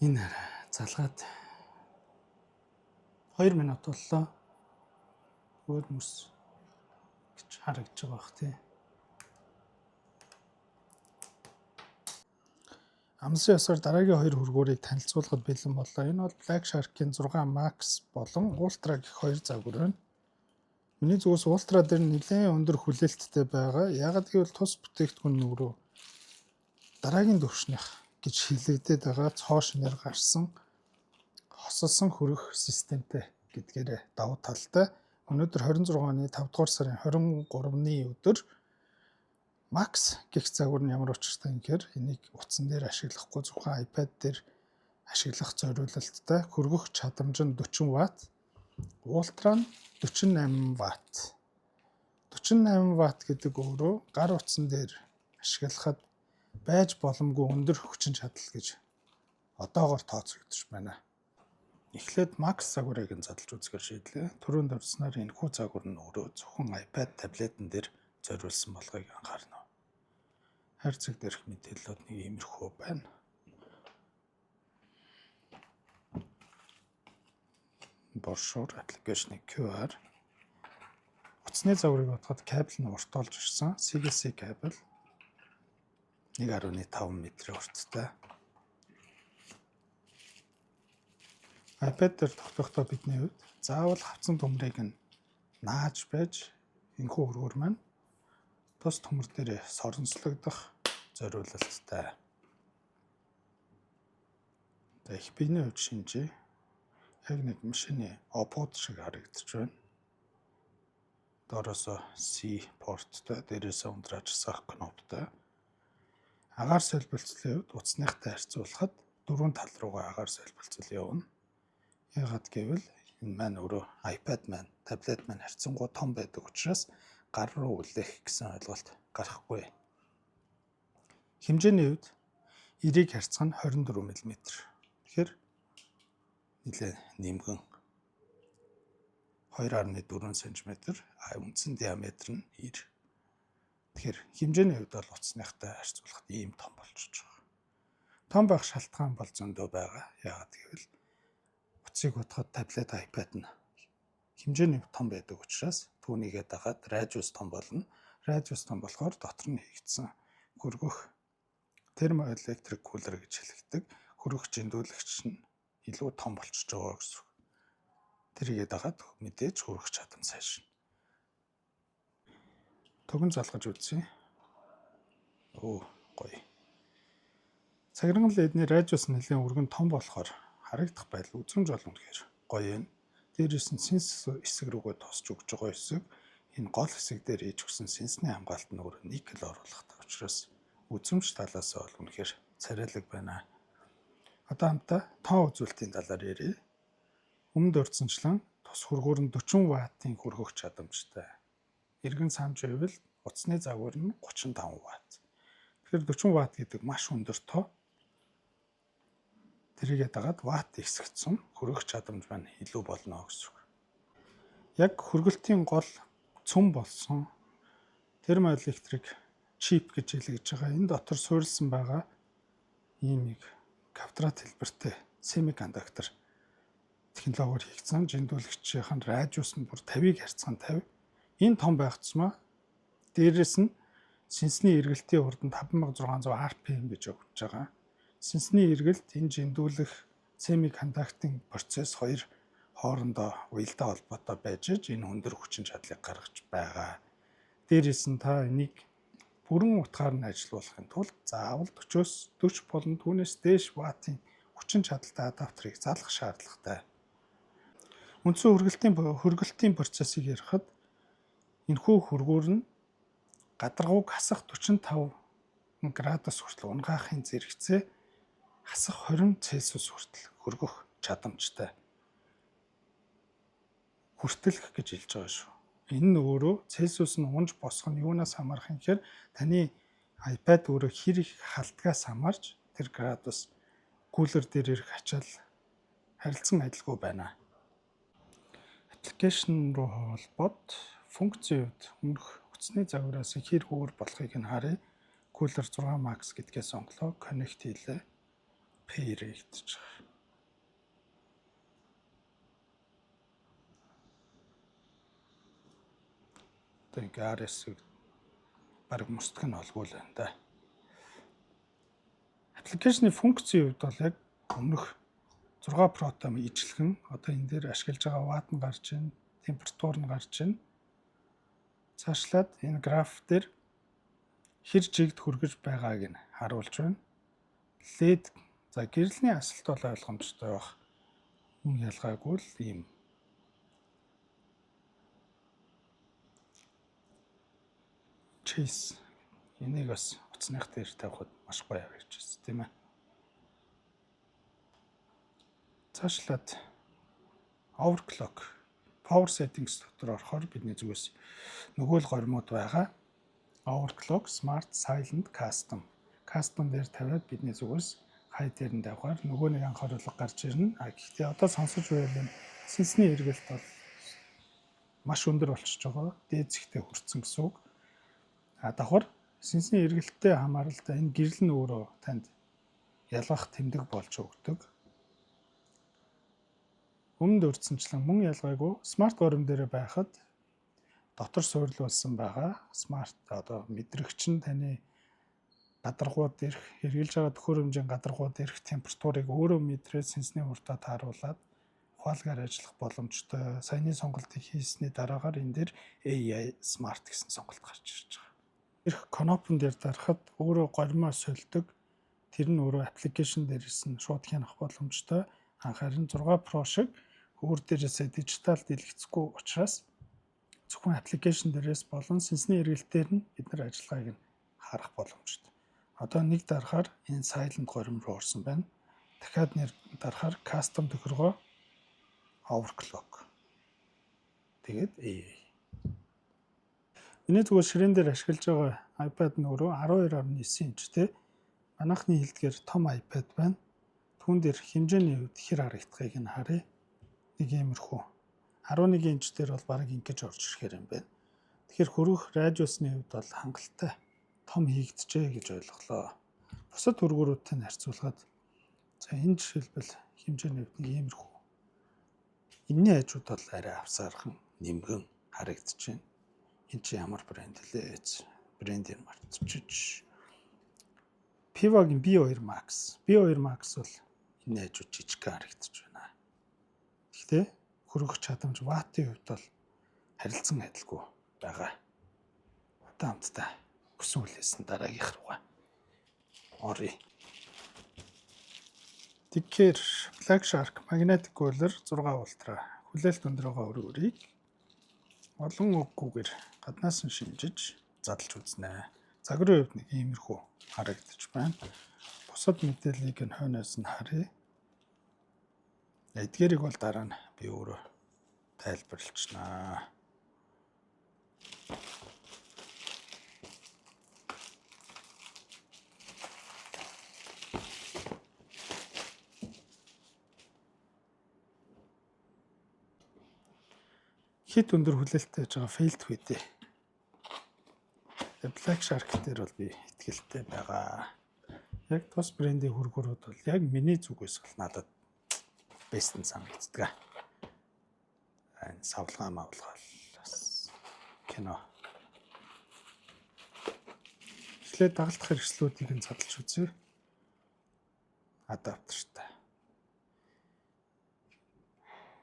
Энэ арай залгаад 2 минут боллоо. Өөр мөс гэж харагдаж байгаа бах тий. Амлсан ёсоор дараагийн хоёр хөргүүрийг танилцуулахад бэлэн боллоо. Энэ бол Black Shark-ийн 6 Max болон Ultra гэх хоёр загвар байна. Миний зүгээс Ultra дээр нэлээд өндөр хүлээлттэй байгаа. Яагаад гэвэл тус бүтээгдэхүүн нь өөрөө дараагийн түвшнийх гэж хэлэгдээд байгаа, цоо шинээр гарсан хосолсон хөрөх системтэй гэдгээрээ давуу талтай. Өнөөдөр 26 оны 5 дугаар сарын 23-ны өдөр Max гэх загвар нь ямар учиртай юм гэхээр энийг утсан дээр ашиглахгүй, зөвхөн iPad дээр ашиглах зориулалттай, хөргөх чадамж нь 40 Вт, Ultra нь 48 Вт. 48 Вт гэдэг өөрөө гар утсан дээр ашиглахад байж боломгүй өндөр хүчин чадал гэж одоогоор тооцогдож байна. Эхлээд Max загварыг нь задлж үзэхээр шийдлээ. Түрүүнд дурдсанаар энэхүү загвар нь өөрөө зөвхөн iPad, таблетэн дээр зориулсан болохыг анхаарна. Хайрцаг дээрх мэдээллүүд нэг иймэрхүү байна. Брошюр, application ы QR. Утасны загварыг бодоход кабель нь урт болж ирсэн. CGC кабель 1.5 м урттай. iPad дээр тогтохдоо бидний хувьд заавал хавцсан төмрийг нь нааж байж энэхүү хөргөөр маань тус төмөр дээр соронзлогдох зориулалттай. За, их биений хувьд шинжээ. Яг нэг машины обод шиг харагдаж байна. Доороосоо C порттой, дээрээсээ унтрааж асаах кноптой. Агаар солбилцлын хувьд утасныхтай харьцуулахад дөрвөн тал руугаа агаар солбилцол явна. Яагаад гэвэл энэ маань өөрөө iPad маань, таблет маань харьцангуй том байдаг учраас гар руу үлээх гэсэн ойлголт гарахгүй. Хэмжээний хувьд 90-ийг харьцах нь 24 мм. Тэгэхээр нэлээ нэмгэн 2.4 см, а үндсэн диаметр нь 90. Тэгэхээр хэмжээний хувьд бол утасныхтай харьцуулахад ийм том болчихж байгаа. Том байх шалтгаан бол зөндөө байгаа. Яагаад гэвэл утсыг бодоход таблет, iPad нь хэмжээний том байдаг учраас түүнийгээ дагаад радиус том болно. Радиус том болохоор дотор нь хийгдсэн хөргөх thermoelectric cooler гэж хэлэгдэг хөргөх жиндүүлэгч нь илүү том болчихж байгаа гэсэн үг. Тэрийгээ дагаад мэдээж хөргөх чадам сайшна. Тогон залгаж үзье. Оо, гоё. Цагирган LED-ний радиус нэлээн өргөн том болохоор харагдах байдал, үзэмж бол үнэхээр гоё юм. Дээрээс нь сенс хэсэг рүүгээ тосч өгч байгаа хэсэг, энэ гол хэсэг дээр хийж өгсөн сенсний хамгаалалт нь өөрөө никель оруулахтай учраас үзэмж талаас бол үнэхээр царайлаг байна. Одоо хамтаа тоо үзүүлэлтийн талаар ярья. Өмнө дурдсанчлан тус хөргөөр нь 40 ваттын хөргөх чадамжтай. Эргэн санаж байвал утасны загвар нь 35 ватт. Тэгэхээр 40 ватт гэдэг маш өндөр тоо. Тэрийгээ дагаад ватт ихсэгдсэн хөргөх чадамж маань илүү болно гэсэн үг. Яг хөргөлтийн гол цөм болсон thermoelectric чип гэж хэлэгдэж байгаа. Энэ дотор суурилсан байгаа ийм нэг квадрат хэлбэртэй semiconductor технологиор хийгдсэн жиндүүлэгчийн радиус нь бүр 50-ыг харьцсан 50. Энэ том байх тусмаа дээрээс нь сенсний эргэлтийн хурд нь 5600 RPM гэж өгч байгаа. Сенсний эргэлт, энэ жиндүүлэх semiconducting процесс хоёр хоорондоо уялдаа холбоотой байж энэ өндөр хүчин чадлыг гаргаж байгаа. Дээрээс нь та энийг бүрэн утгаар нь ажилуулахын тулд заавал 40-оос 40 болон түүнээс дээш ваттын хүчин чадалтай адаптерыг залгах шаардлагатай. Үндсэн хөргөлтийн процессыг ярихад энэхүү хөргүүр нь гадаргууг хасах 45 градус хүртэл унгаахын зэрэгцээ хасах 20 Цельсиус хүртэл хөргөх чадамжтай. Хүртэлх гэж хэлж байгаа шүү. Энэ нь өөрөө Цельсиус нь унж босох нь юунаас хамаарах юм гэхээр таны iPad өөрөө хэр их халдгаас хамаарч тэр градус cooler дээр ирэх ачаал харилцан адилгүй байна. Application руу холбоод функцийн хувьд өмнөх утасны загвараас хэр өөр болохыг нь харъя. Cooler 6 Max гэдгээ сонголоо. Connect хийлээ. Pair хийгдэж байгаа. Одоо ингээ RS-ийг баг мөстг нь олгүй л байна да. Application ы функцийн хувьд бол яг өмнөх 6 Pro-той ижилхэн. Одоо энэ дээр ашиглаж байгаа ватт нь гарч байна, температур нь гарч байна. Цаашлаад энэ граф дээр хэр жигд хүргэж байгааг нь харуулж байна. LED, за, гэрлэний асалт бол ойлгомжтой байх. Мөн ялгаагүй л ийм case, энийг бас утасных дээр тавихад маш гоё харагдаж байна, тийм ээ. Цаашлаад overclock, power settings дотор орохоор бидний зүгээс нөгөө л горимууд байгаа. Overclock, smart, silent, custom. Custom дээр тавиад бидний зүгээс хай дээр нь тавихаар нөгөө нэг анхааруулга гарч ирнэ. А гэхдээ одоо сонсож байвал энэ сэнсний эргэлт бол маш өндөр болчихж байгаа. Дээд зэгтээ хүрсэн гэсэн үг. А давхар сэнсний эргэлттэй хамааралтай энэ гэрэл нь өөрөө танд ялгах тэмдэг болж өгдөг. Өмнө дурдсанчлан мөн ялгаагүй smart горим дээр байхад дотор суурилуулсан байгаа. Smart одоо мэдрэгч нь таны гадаргуу дээрх, хэрэглэж байгаа төхөөрөмжийн гадаргуу дээрх температурыг өөрөө мэдрээд сэнсний хурдаа тааруулаад ухаалгаар ажиллах боломжтой. Саяны сонголтыг хийсний дараагаар энэ дээр AI Smart гэсэн сонголт гарч ирж байгаа. Ирэх кнопон дээр дарахад өөрөө горимоо сольдог. Тэр нь өөрөө application дээрээс нь шууд хянах боломжтой. Харин 6 Pro шиг өөр дээрээсээ дижитал дэлгэцгүй учраас зөвхөн application дээрээс болон сэнсний эргэлтээр нь бид нар ажиллагааг нь харах боломжтой. Одоо нэг дарахаар энэ silent горим руу орсон байна. Дахиад нэг дарахаар custom тохиргоо, overclock. Тэгээд AI. Миний зүгээр ширээн дээр ашиглаж байгаа iPad нь өөрөө 12.9 инчтэй. Манайхны хэлдгээр том iPad байна. Түүн дээр хэмжээний хувьд хэр харагдахыг нь харъя. Нэг иймэрхүү. 11 инч дээр бол бараг ингэж орж ирэхээр юм байна. Тэгэхээр хөрөх радиусны хувьд бол хангалттай том хийгджээ гэж ойлголоо. Бусад хөргүүрүүдтэй нь харьцуулахад, за, энэ жишээлбэл хэмжээний хувьд нэг иймэрхүү. Энэний хажууд бол арай авсаархан нэмгэн харагдаж байна. Энэ чи ямар брэнд лээ? Брендийг мартчихж. Vivo-гийн B2 Max. B2 Max бол энэ хажууд жижигхэн харагдаж байна. Гэхдээ хөргөх чадамж, ваттын хувьд бол харилцан адилгүй байгаа. Одоо хамтдаа хүсэн хүлээсэн дараагийнх руугаа оръё. Тэгэхээр Black Shark Magnetic Cooler 6 Ultra хүлээлт өндөр байгаа хөргүүрийг олон үггүйгээр гаднаас нь шинжиж задлж үзнэ. Загварын хувьд нэг иймэрхүү харагдаж байна. Бусад мэдээллийг нь хойноос нь харъя. Эдгээрийг бол дараа нь би өөрөө тайлбарлчихнаа. Хэт өндөр хүлээлттэй байж байгаа failed хүйдээ. Black Shark дээр бол би итгэлтэй байгаа. Яг тус брендийн хөргүүрүүд бол яг миний зүгээс бол надад best нь санагддаг. Энэ савлгаа мавлгаа бас кино. Эхлээд дагалдах хэрэгслүүдийг нь задлж үзье. Адаптертай.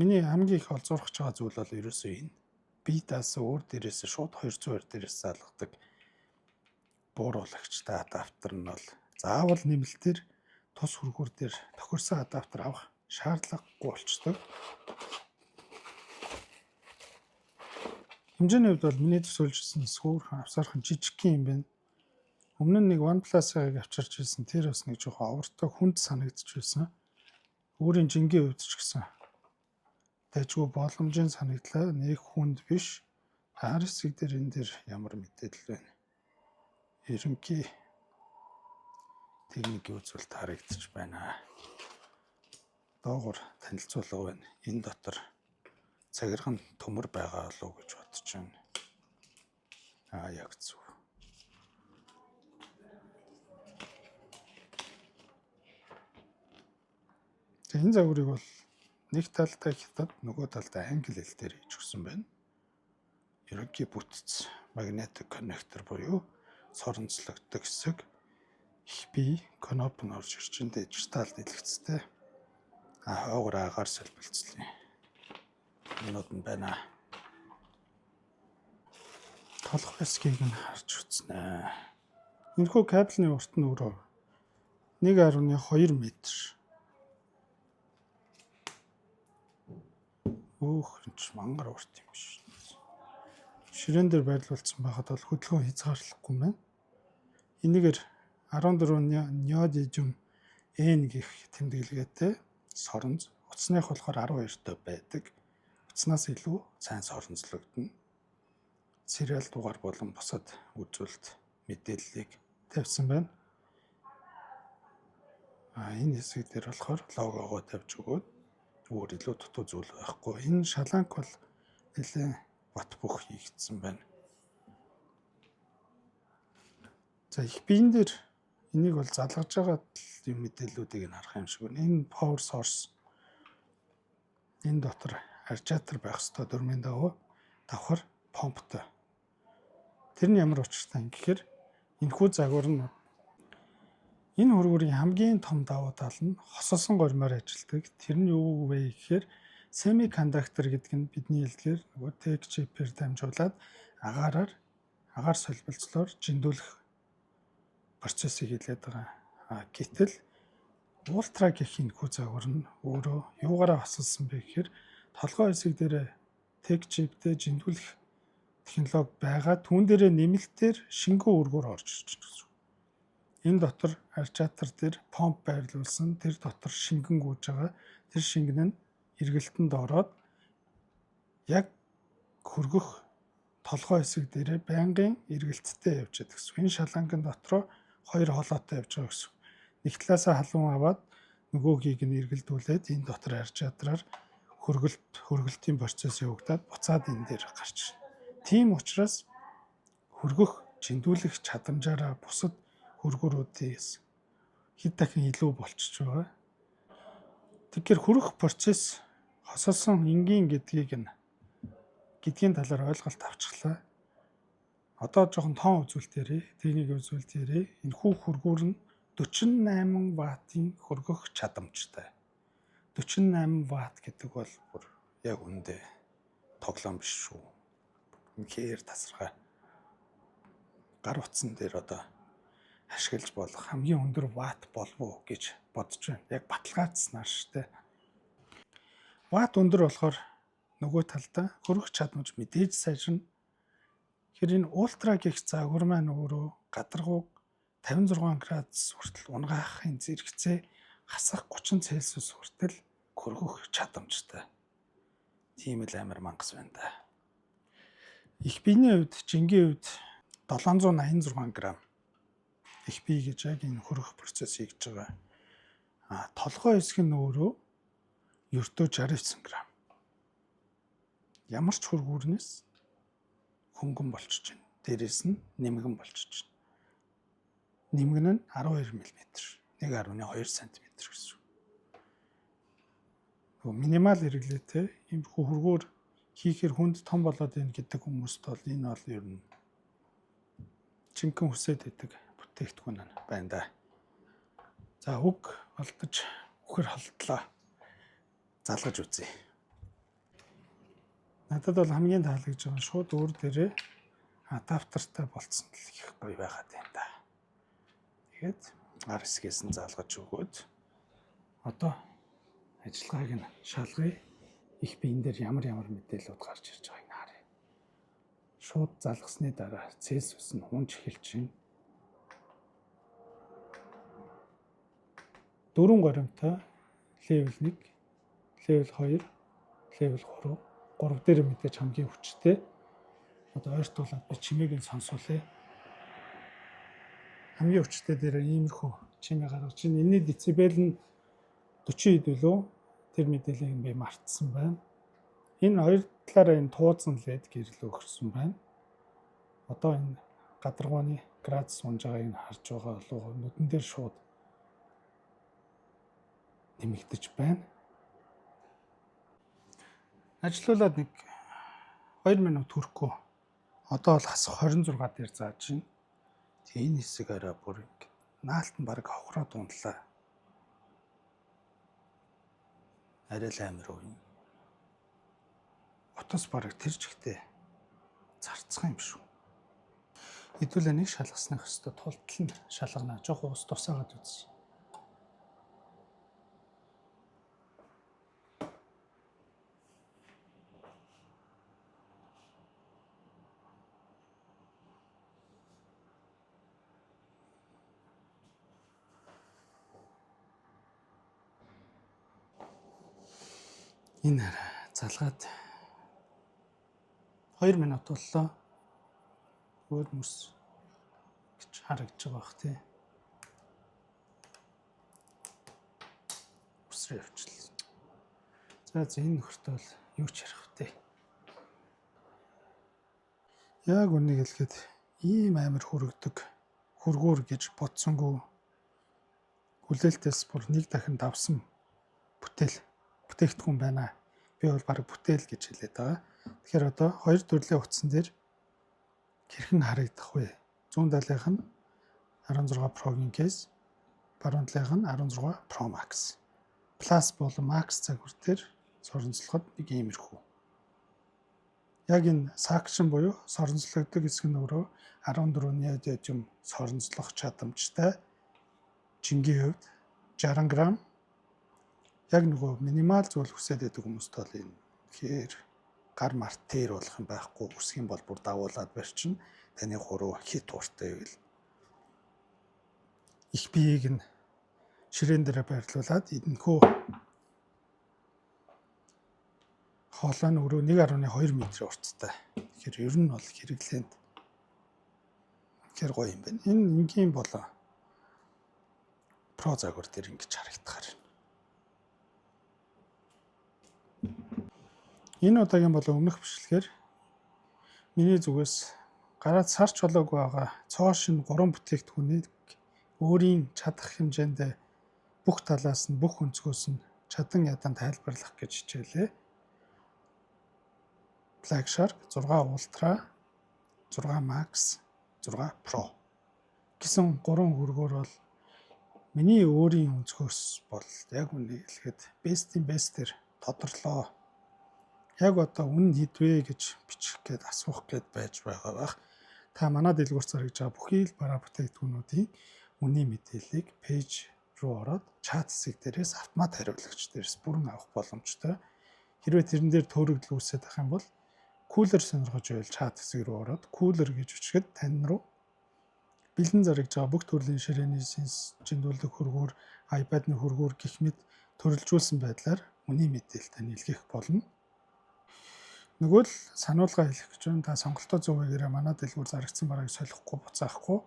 Миний хамгийн их олзуурхаж байгаа зүйл бол ерөөсөө энэ. Бие даасан өөр дээрээс шууд 220 дээрээс залгадаг бууруулагчтай адаптер нь бол заавал нэмэлтээр тус хөргүүр дээр тохирсон адаптер авах шаардлагагүй болчдөг. Хэмжээний хувьд бол миний төсөөлжсэн сүүрхэн авсаархан жижигхэн юм байна. Өмнө нь нэг OnePlus-ыг авчирч ирсэн. Тэр бас нэг жоохон овртой, хүнд санагдчих байсан. Өөрийн жингийн хувьд ч гэсэн дажгүй боломжийн санагдлаа. Нэг хүнд биш. Хар хэсэг дээр, энэ дээр ямар мэдээлэл байна? Ерөнхий техникийн үзүүлэлт харагдчих байна. Доогуур танилцуулга байна. Энэ дотор цагирган төмөр байгаа болов уу гэж бодож байна. Аа, яг зөв. За, энэ загварыг бол нэг талдаа хятад, нөгөө талдаа англи хэл дээр хийж өгсөн байна. Ерөнхий бүтэц magnetic connector буюу соронзлогддог хэсэг, их бие кноп нь орж ирж байна, дижитал дэлгэцтэй. А хойгоор агаар солбилцлын юмнууд нь байна. Толгой хэсгийг нь харж үзнэ. Энэхүү кабельны урт нь өөрөө 1.2 м. Өөх, энэ ч мангар урт юм биш. Ширээн дээр байрлуулсан байхад бол хөдөлгөөн хязгаарлахгүй байна. Энэгээр 14 неодижим N гэх тэмдэглэгээтэй соронз, утасных болохоор 12-той байдаг. Утаснаас илүү сайн соронзлогдоно. Serial дугаар болон бусад үзүүлэлт мэдээллийг тавьсан байна. А энэ хэсэг дээр болохоор логогоо тавьж өгөөд өөр илүү дутуу зүйл байхгүй. Энэ шаланк бол нэлээд бат бөх хийгдсэн байна. За, их биен дээр энийг бол залгаж байгаа юм мэдээллүүдийг нь харах юм шиг байна. Энэ power source, энэ дотор радиатор байх ёстой дүрмийн дагуу, давхар помптой. Тэр нь ямар учиртай юм гэхээр энэхүү загвар нь, энэ хөргүүрийн хамгийн том давуу тал нь хосолсон горимоор ажилладаг. Тэр нь юу вэ гэхээр semiconductor гэдэг нь бидний хэлдгээр нөгөө tech chip-ээр дамжуулаад агаараар, агаар солбилцлоор жиндүүлэх процессыг хэлээд байгаа. А гэтэл ультра гэх энэхүү загвар нь өөрөө юугаараа хосолсон бэ гэхээр толгой хэсэг дээр tech chip-тэй жиндүүлэх технологи байгаа. Түүн дээрээ нэмэлтээр шингэн өргөөр орж ирж байна гэсэн. Энэ дотор радиатор дээр помп байрлуулсан. Тэр дотор шингэн гүйж байгаа. Тэр шингэн нь эргэлтэнд ороод яг хөргөх толгой хэсэг дээрээ байнгын эргэлттэй явж байдаг гэсэн. Энэ шаланган дотроо хоёр холоотой явж байгаа гэсэн. Нэг талаасаа халуун аваад нөгөөгийг нь эргэлдүүлээд энэ дотор радиатораар хөргөлтийн процесс явагдаад буцаад энэ дээр гарч ирнэ. Тийм учраас хөргөх жиндүүлэх чадамжаараа бусад хөргүүрүүдээс хэд дахин илүү болчихж байгаа. Тэгэхээр хөрөх процесс хосолсон энгийн гэдгийг нь гэдгийн талаар ойлголт авчихлаа. Одоо жоохон тоон үзүүлэлт ярив, техник үзүүлэлт ярив. Энэхүү хөргүүр нь 48 ваттын хөргөх чадамжтай. 48 ватт гэдэг бол бүр яг үндэ тоглоом биш шүү. Үнэхээр тасархай. Гар утсан дээр одоо ашиглаж болох хамгийн өндөр ватт болов уу гэж бодож байна. Яг баталгаажснаар шүү дээ. Ватт өндөр болохоор нөгөө талдаа хөрөх чадамж мэдээж сайжирна. Тэгэхээр энэ ультра гэх загвар маань өөрөө гадаргууг 56 градус хүртэл унагаахын зэрэгцээ хасах 30 Цельсиус хүртэл хөргөх чадамжтай. Тийм л амар мангас байна да. Их биений хувьд, жингийн хувьд 786 грамм их бие гэж яг энэ хөрөх процесс хийж байгаа. А толгой хэсэг нь өөрөө ердөө 69 грамм. Ямар ч хөргүүрнээс хөнгөн болчихж байна. Дээрээс нь нэмгэн болчихж байна. Нэмгэн нь 12 мм, 1.2 см гэсэн. Нөгөө минимал хэрэглээтэй иймэрхүү хөргөөр хийхээр хүнд том болоод байна гэдэг хүмүүст бол энэ бол ер нь жинхэнэ хүсээд байдаг бүтээгдэхүүн байна да. За, үг олдож үхэр холдлоо. Залгаж үзье. Надад бол хамгийн таалагдж байгаа нь шууд өөр дээрээ адаптертай болцсон л их гоё байгаад байна да. Тэгээд гар хэсгээс нь залгаж өгөөд одоо ажиллагааг нь шалгая. Их биен дээр ямар ямар мэдээлэлүүд гарч ирж байгааг нь харъя. Шууд залгасны дараа Цельсиус нь унж эхэлж байна. Дөрвөн горимтой level 1, level 2, level 3, 3 дээр мэдээж хамгийн хүчтэй. Одоо ойртуулад би чимээг нь сонсуулъя. Хамгийн хүчтэй дээр иймэрхүү чимээ гаргаж байна. Энэний децибел нь 40 хэд билүү? Тэр мэдээллийг нь би мартсан байна. Энэ хоёр талаараа энэ тууцсан LED гэрэл өгсөн байна. Одоо энэ гадаргууны градус унж байгааг нь харж байгаа болов, нүдэн дээр шууд Нэмэгдэж байна. Ажиллуулаад нэг 2 минут хүрэхгүй. Одоо бол хас 26 дээр зааж байна. Тэгээ энэ хэсэг арай бүр ингэ наалт нь баг хохроод унлаа. Арай л амар уу юм. Утас бараг тэр чигтээ зарцсан юм шүү. Хэдүүлээ нэг шалгасных ёстой, тултал нь шалгана. Жохо ус тусаагаад үзье. Энэ арай залгаад 2 минут боллоо. Өөр мөс гэж харагдаж байгаа бах тий. Үсрээ явчлаа. За энэ нөхөртөө бол юу ч ярих вэ? Яг үнийг хэлэхэд ийм амар хүрэгдэг хөргүүр гэж бодсонгүй, хүлээлтээс бүр нэг дахин давсан бүтээгдэхүүн байна. Би бол бараг бүтээл гэж хэлээд байгаа. Тэгэхээр одоо хоёр төрлийн утсан дээр хэрхэн харагдах вэ? Зүүн талынх нь 16 Pro-гийн case, баруун талынх нь 16 Pro Max. Plus болон Max загвар дээр соронзлоход нэг иймэрхүү. Яг энэ suction буюу соронзлогддог хэсэг нь өөрөө 14 неодиум соронзлох чадамжтай. Жингийн хувьд 60 грамм. Яг нөгөө минимал зүйл хүсээд байдаг хүмүүст бол энэ тэгэхээр гар март тэр болох юм байхгүй, үсэх юм бол бүр дагуулад барьчихна. Таны хуруу хит ууртай байвал их биеийг нь ширээн дээр байрлуулад энэхүү хоолой нь өөрөө 1.2 м урттай. Тэгэхээр ер нь бол хэрэглээнд тэгэхээр гоё юм байна. Энэ энгийн болоо Pro загвар дээр ингэж харагдахаар. Энэ удаагийн болон өмнөх бичлэгээр миний зүгээс гараад сарч болоогүй байгаа цоо шинэ 3 бүтээгдэхүүнийг өөрийн чадах хэмжээнд бүх талаас нь, бүх өнцгөөс нь чадан ядан тайлбарлах гэж хичээлээ. Black Shark 6 Ultra, 6 Max, 6 Pro гэсэн гурван хөргөөр бол миний өөрийн өнцгөөс бол яг үнийг хэлэхэд best-ийн best-ээр тодорлоо. Яг одоо үнэ хэд вэ гэж бичих гээд асуух гээд байж байгаа байх. Та манай дэлгүүр зарагдж байгаа бүхий л бараа бүтээгдэхүүнүүдийн үнийн мэдээллийг page руу ороод чат хэсэг дээрээс автомат хариулагч дээрээс бүрэн авах боломжтой. Хэрвээ тэрэн дээр төөрөгдөл үүсээд байх юм бол cooler сонирхож байвал чат хэсэг рүү ороод cooler гэж бичгээд тань руу бэлэн зарагдж байгаа бүх төрлийн ширээний сенс, жиндүүлдэг хөргүүр, iPad-ны хөргүүр гэх мэт төрөлжүүлсэн байдлаар үнийн мэдээлэл тань илгээх болно. Нөгөө л сануулгаа хэлэх гэж байна. Та сонголтоо зөв байгаараа, манай дэлгүүр зарагдсан барааг солихгүй, буцаахгүй.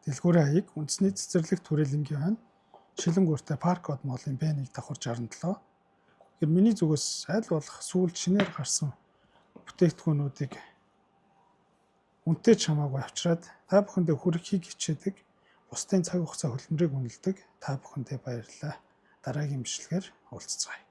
Дэлгүүрийн хаяг үндэсний цэцэрлэг түрээлэнгийн хойно Шилэнгүүртэй Парк од молын Б1 давхар 67. Тэгэхээр миний зүгээс аль болох сүүлд шинээр гарсан бүтээгдэхүүнүүдийг үнэтэй ч хамаагүй авчираад та бүхэндээ хүргэхийг хичээдэг. Бусдын цаг хугацаа хөдөлмөрийг үнэлдэг. Та бүхэндээ баярлалаа. Дараагийн бичлэгээр уулзцгаая.